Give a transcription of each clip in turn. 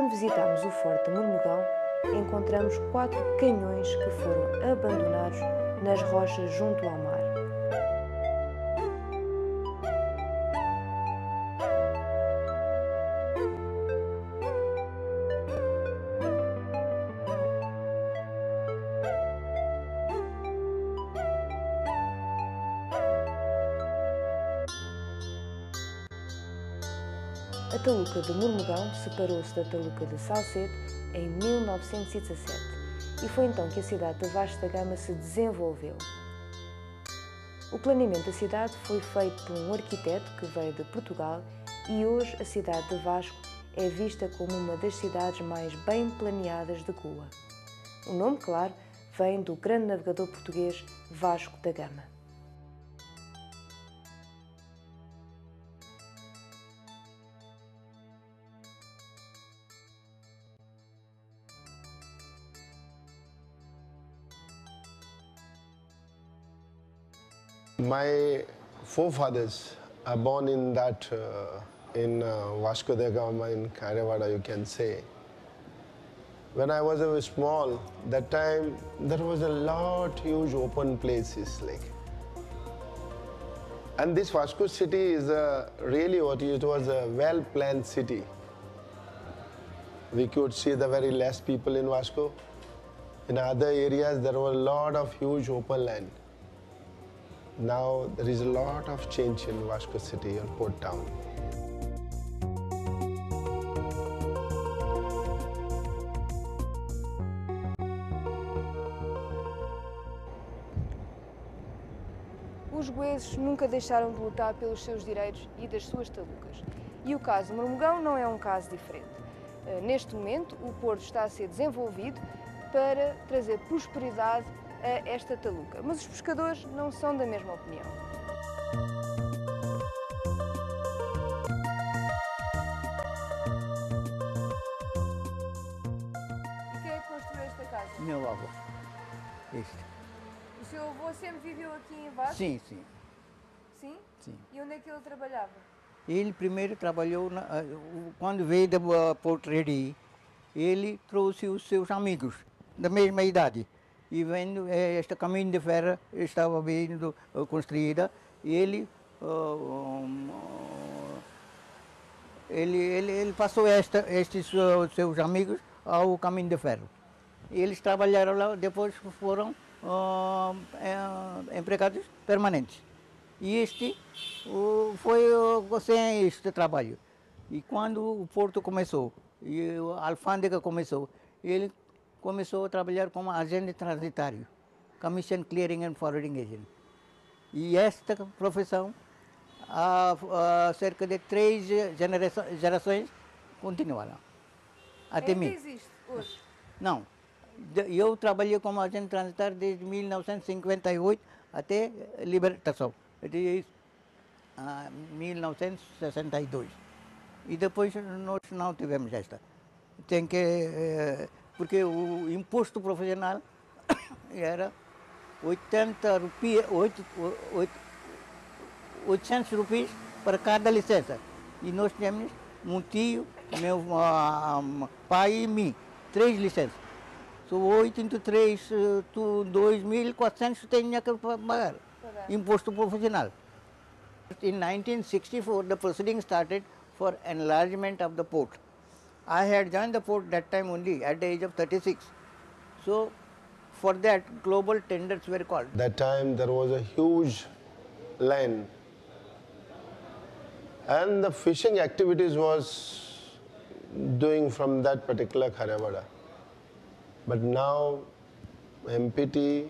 Quando visitámos o Forte de Mormugão, encontramos 4 canhões que foram abandonados nas rochas junto ao mar. A taluca de Mormugão separou-se da taluca de Salcete em 1917 e foi então que a cidade de Vasco da Gama se desenvolveu. O planeamento da cidade foi feito por um arquiteto que veio de Portugal e hoje a cidade de Vasco é vista como uma das cidades mais bem planeadas de Goa. O nome, claro, vem do grande navegador português Vasco da Gama. My forefathers are born in that, in Vasco da Gama, in Kharewada, you can say. When I was small, that time there was a lot huge open places like. And this Vasco city is really what it was, a well-planned city. We could see the very less people in Vasco. In other areas, there were a lot of huge open land. Now there is a lot of change in Vasco city or port town. Os goeses nunca deixaram de lutar pelos seus direitos e das suas talucas. E o caso Mormugão não é um caso diferente. Neste momento, o porto está a ser desenvolvido para trazer prosperidade a esta taluca, mas os pescadores não são da mesma opinião. E quem é que construiu esta casa? Meu avô. Este. O seu avô sempre viveu aqui em Vasco? Sim, sim. Sim? Sim. E onde é que ele trabalhava? Ele primeiro trabalhou, quando veio da Port Ready, ele trouxe os seus amigos da mesma idade. E vendo este caminho de ferro estava sendo construída, e ele passou estes seus amigos ao caminho de ferro. E eles trabalharam lá, depois foram empregados permanentes. E este foi sem este trabalho. E quando o porto começou, e a alfândega começou, ele começou a trabalhar como agente transitário, Commission Clearing and Forwarding Agent. E esta profissão, há cerca de 3 gerações, continuaram. Até mim. Existe hoje? Não. Eu trabalhei como agente transitário desde 1958 até a libertação, até 1962. E depois nós não tivemos esta. Tem que... porque o imposto profissional era 80 rupias, 800 rupias para cada licença. E nós tínhamos um tio, meu pai e mim, 3 licenças. So, 8 into 3, 2.400 tinha que pagar imposto profissional. In 1964, the proceeding started for enlargement of the port. I had joined the port that time only at the age of 36. So, for that, global tenders were called. That time there was a huge land and the fishing activities was doing from that particular Kharewada. But now, MPT,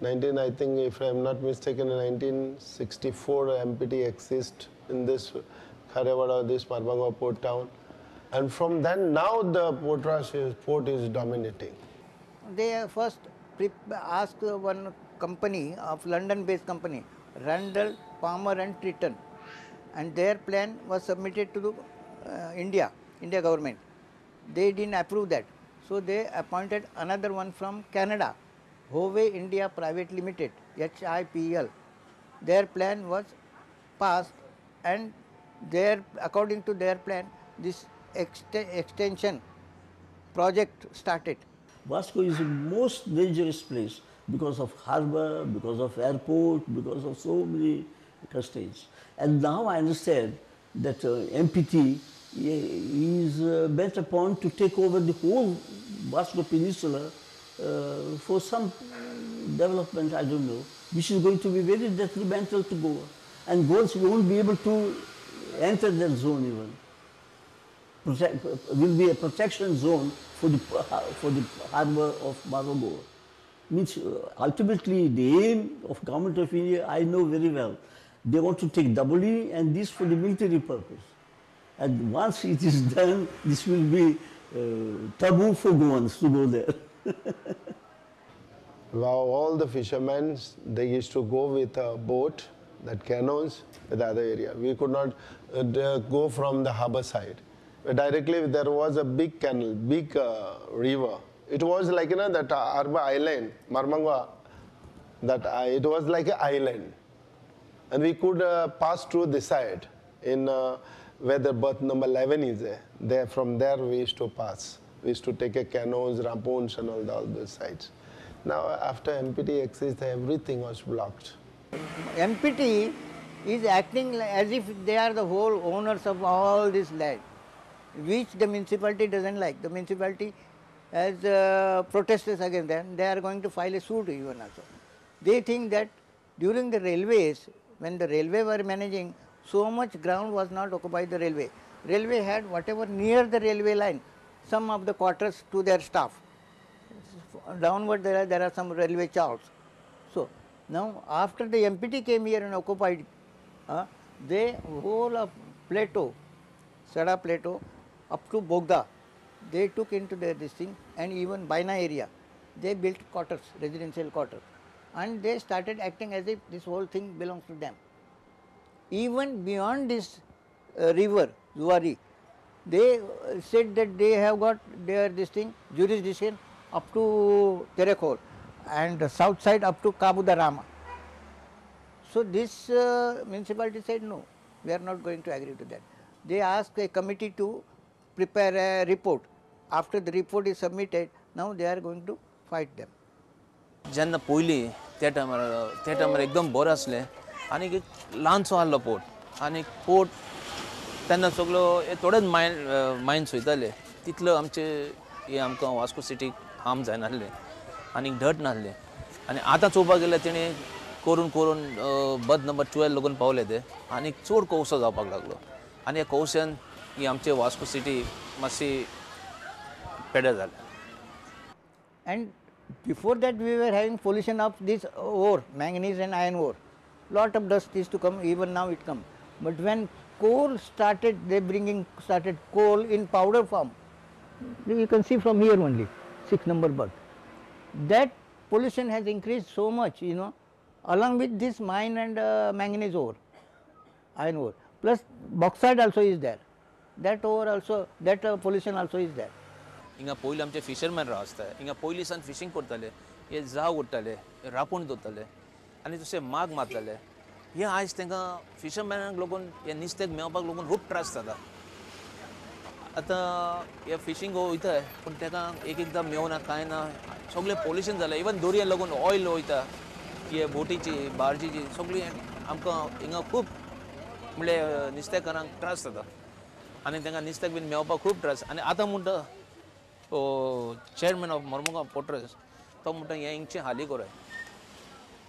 I think if I am not mistaken, in 1964 MPT exists in this Kharewada, this Marmagao port town. And from then, now the port is dominating. They first asked one company, of London-based company, Randall, Palmer and Tritton. And their plan was submitted to the India government. They didn't approve that. So they appointed another one from Canada, Hove India Private Limited, HIPL. Their plan was passed, and according to their plan, this extension project started. Vasco is the most dangerous place because of harbour, because of airport, because of so many constraints. And now I understand that MPT is bent upon to take over the whole Vasco Peninsula for some development, I don't know, which is going to be very detrimental to Goa. And Goans won't be able to enter that zone even. Will be a protection zone for the harbour of Marmagao. Means ultimately the aim of Government of India, I know very well. They want to take Dabolim and this for the military purpose. And once it is done, this will be taboo for Goans to go there. Wow, all the fishermen, they used to go with a boat, that canoes, the other area. We could not go from the harbor side. But directly there was a big canal, big river. It was like, you know, that harbor island, Marmagao, that it was like an island. And we could pass through this side in where the berth number 11 is there. There. From there we used to pass. We used to take a canoes, rampoons and all those sides. Now after MPT exists, everything was blocked. MPT is acting as if they are the whole owners of all this land, which the municipality doesn't like. The municipality has protested against them. They are going to file a suit even also. They think that during the railways, when the railway were managing, so much ground was not occupied by the railway. Railway had whatever near the railway line, some of the quarters to their staff. Downward there are some railway chowls. So now after the MPT came here and occupied, they whole of plateau, Sada plateau up to Bogda, they took into their this thing, and even Baina area, they built quarters, residential quarters, and they started acting as if this whole thing belongs to them. Even beyond this river, Zuari, they said that they have got their this thing, jurisdiction up to Terekhol and the south side up to Cabo da Rama. So this municipality said no, we are not going to agree to that. They asked a committee to prepare a report. After the report is submitted, now they are going to fight them. जेन्ना पयलीं त्या टायमार एकदम बरें आसलें आनी एक ल्हानसो आहलो पोर्ट आनी पोर्ट तेन्ना सगळो थोडेच मायन्स वयताले तितलो आमचे हे आमकां वास्को सिटीक हार्म जायनासलें आनी डट नासलें. आनी आतां चोवपाक गेल्यार तेणें करून करून बर्थ नंबर 12 लागून पावले ते आनी चड कोवसो जावपाक लागलो आनी ह्या कोवश्यान ही आमचे वास्को सिटी मातशी पेड्यार जाल्या. And before that we were having pollution of this ore, manganese and iron ore. Lot of dust is to come, even now it comes. But when coal started, they bringing started coal in powder form. You can see from here only, 6 number berth. That pollution has increased so much, you know, along with this mine and manganese ore, iron ore. Plus bauxite also is there. That ore also, that pollution also is there. हिंगा पयलीं आमचे fisherman राव आसता, हिंगा पयलीं सान fishing करताले, हे जाव उडटाले, रांपोण दवरताले आनी तशें माग मारताले. हे आयज तांकां फिशरमॅनाक लागून हे नुस्त्याक मेळपाक लागून खूब त्रास जाता. आतां हे फिशींग वयता पूण ताका एक एकदां मेवना कांय ना, सगळें पोल्युशन जालें. इवन दोरयेन लागून ऑयल वयता, हे बोटीची बार्जीची सगळी आमकां हिंगा खूब म्हणल्यार नुस्तेकारांक त्रास जाता आनी तांकां नुस्त्याक बीन मेळपाक खूब त्रास. आनी आतां म्हणटा chairman of Mormugao port trust तो म्हणटा हें हिंगचें हाली कराय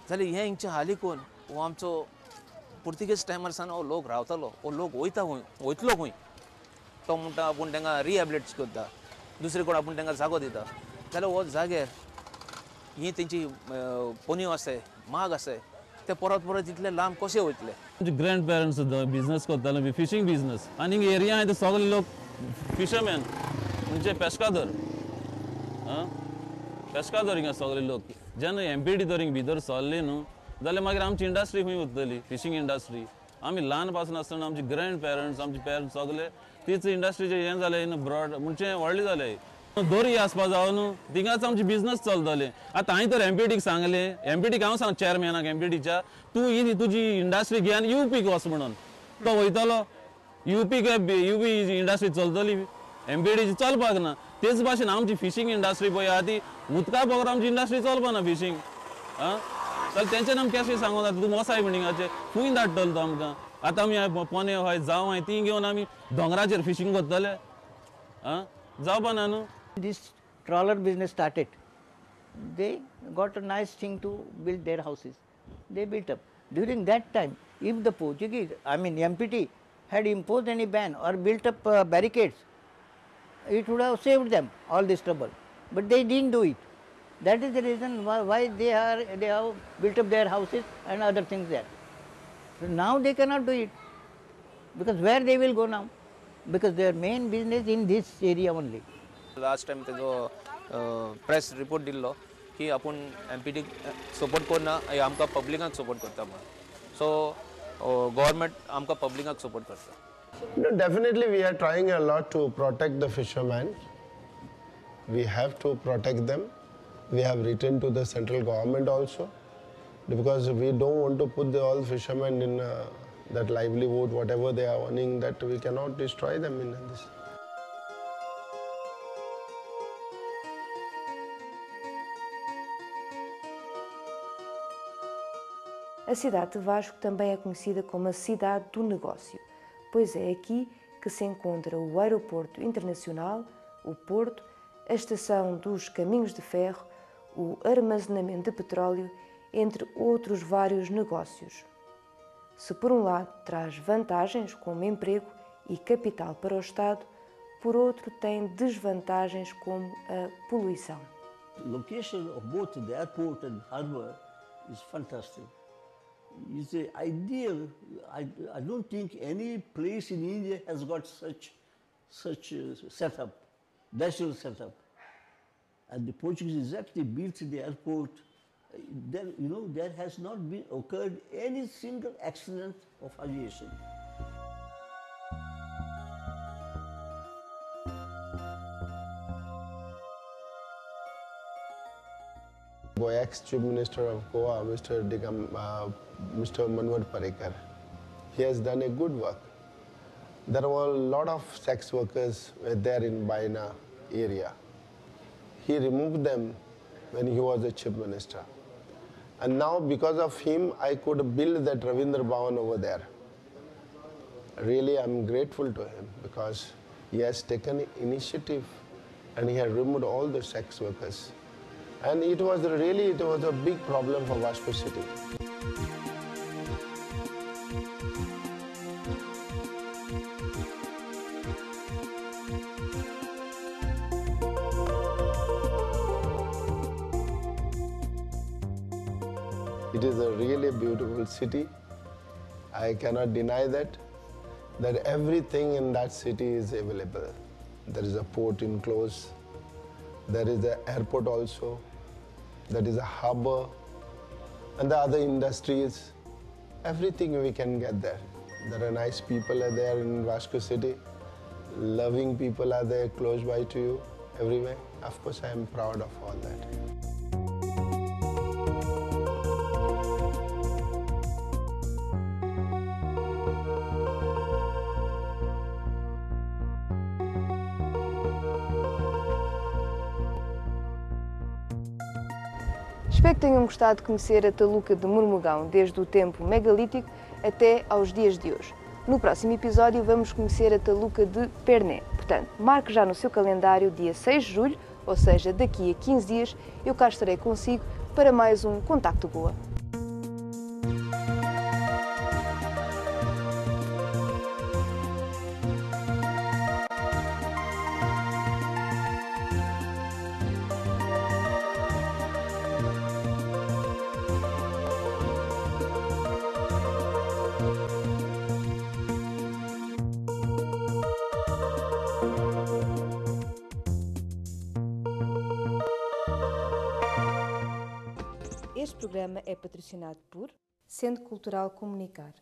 जाल्यार हें हिंगचें हाली करून हो आमचो पुर्तुगेज टायमार सान हो लोक रावतालो, हो लोक वयता खंय, वयतलो खंय. तो म्हणटा आपूण तांकां रिहेबिलिटेट करता, दुसरे कडेन आपूण तांकां जागो दिता जाल्यार हो जाग्यार ही तेंची पोन्यो आसाय, माग आसाय, ते परत परत इतले लांब कशे वयतले. आमचे ग्रँड पेरंट्स बिजनस करताले, फिशींग बिजनस, आनी एरिया आहा सगळे लोक फिशरमॅन म्हणजे पेस्कादर, पेस्कादर हिंगा सगळे लोक. जेन्ना एम पी टी तर हिंग भितर सरली न्हू जाल्यार मागीर आमची इंडस्ट्री खंय उरतली, फिशींग इंडस्ट्री. आमी ल्हान पासून आसतना आमचे ग्रँड पेरंट्स, आमचे पेरंट्स सगळे तीच इंडस्ट्रीचे हें जालें ब्रॉड म्हणजे व्हडलें जालें. दोरी आसपा जावो न्हू, थिंगाच आमचे बिजनस चलतले. आतां हांवें तर एम पी टीक सांगलें, एम पी टीक हांव सांग चेअरमॅनाक एम पी टीच्या, तूं ही तुजी इंडस्ट्री घे आनी you पीक वच म्हणून. तो वयतलो you Peak, U P industry चलतली, एम पी टीची चलपाक ना. तेच भाशेन आमची फिशींग इंडस्ट्री पळय आहा ती उदका बगर आमची इंडस्ट्री चलपाना फिशींग. आं जाल्यार तेंच्यान आमी कशें सांगूं जाता तूं वसाय बिल्डिंगाचेर खंय धाडटलो तो आमकां? आतां आमी पोने हय जावं हय ती घेवन आमी दोंगराचेर फिशींग करतले? आं जावपाना न्हू. This trawler business started, they got a nice thing to build their houses. They built up. During that time, if the Portuguese, I mean MPT, had imposed any ban or built up barricades, it would have saved them all this trouble. But they didn't do it. That is the reason why they have built up their houses and other things there. So now they cannot do it, because where they will go now? Because their main business in this area only. Last time तेजो press report दिल्लो की आपूण empty support करना, आमकां पब्लिकाक support करता म्हणून. So government आमकां पब्लिकाक support करता. No, definitely we are trying a lot to protect the fishermen. We have to protect them. We have written to the central government also, because we don't want to put all fishermen in that livelihood, whatever they are earning, that we cannot destroy them in this. A cidade de Vasco também é conhecida como a cidade do negócio, pois é aqui que se encontra o aeroporto internacional, o porto, a estação dos caminhos de ferro, o armazenamento de petróleo, entre outros vários negócios. Se por um lado traz vantagens como emprego e capital para o Estado, por outro tem desvantagens como a poluição. The location of both the airport and harbor is fantastic. It's the ideal. I don't think any place in India has got such setup, natural setup. And the Portuguese exactly built the airport. There, you know, there has not been occurred any single accident of aviation. Ex-Chief Minister of Goa, Mr. Manohar Parrikar, he has done a good work. There were a lot of sex workers were there in Baina area. He removed them when he was a Chief Minister. And now because of him, I could build that Ravindra Bhavan over there. Really, I'm grateful to him because he has taken initiative and he has removed all the sex workers. And it was a big problem for Vasco city. It is a really beautiful city. I cannot deny that everything in that city is available. There is a port enclosed, there is an airport also, there is a harbor, and the other industries. Everything we can get there. There are nice people are there in Vasco city. Loving people are there close by to you everywhere. Of course, I am proud of all that. Espero que tenham gostado de conhecer a Taluca de Mormugão, desde o tempo megalítico até aos dias de hoje. No próximo episódio vamos conhecer a Taluca de Perné. Portanto, marque já no seu calendário dia 6 de julho, ou seja, daqui a 15 dias, eu cá estarei consigo para mais um Contacto Goa. Este programa é patrocinado por Centro Cultural Comunicar,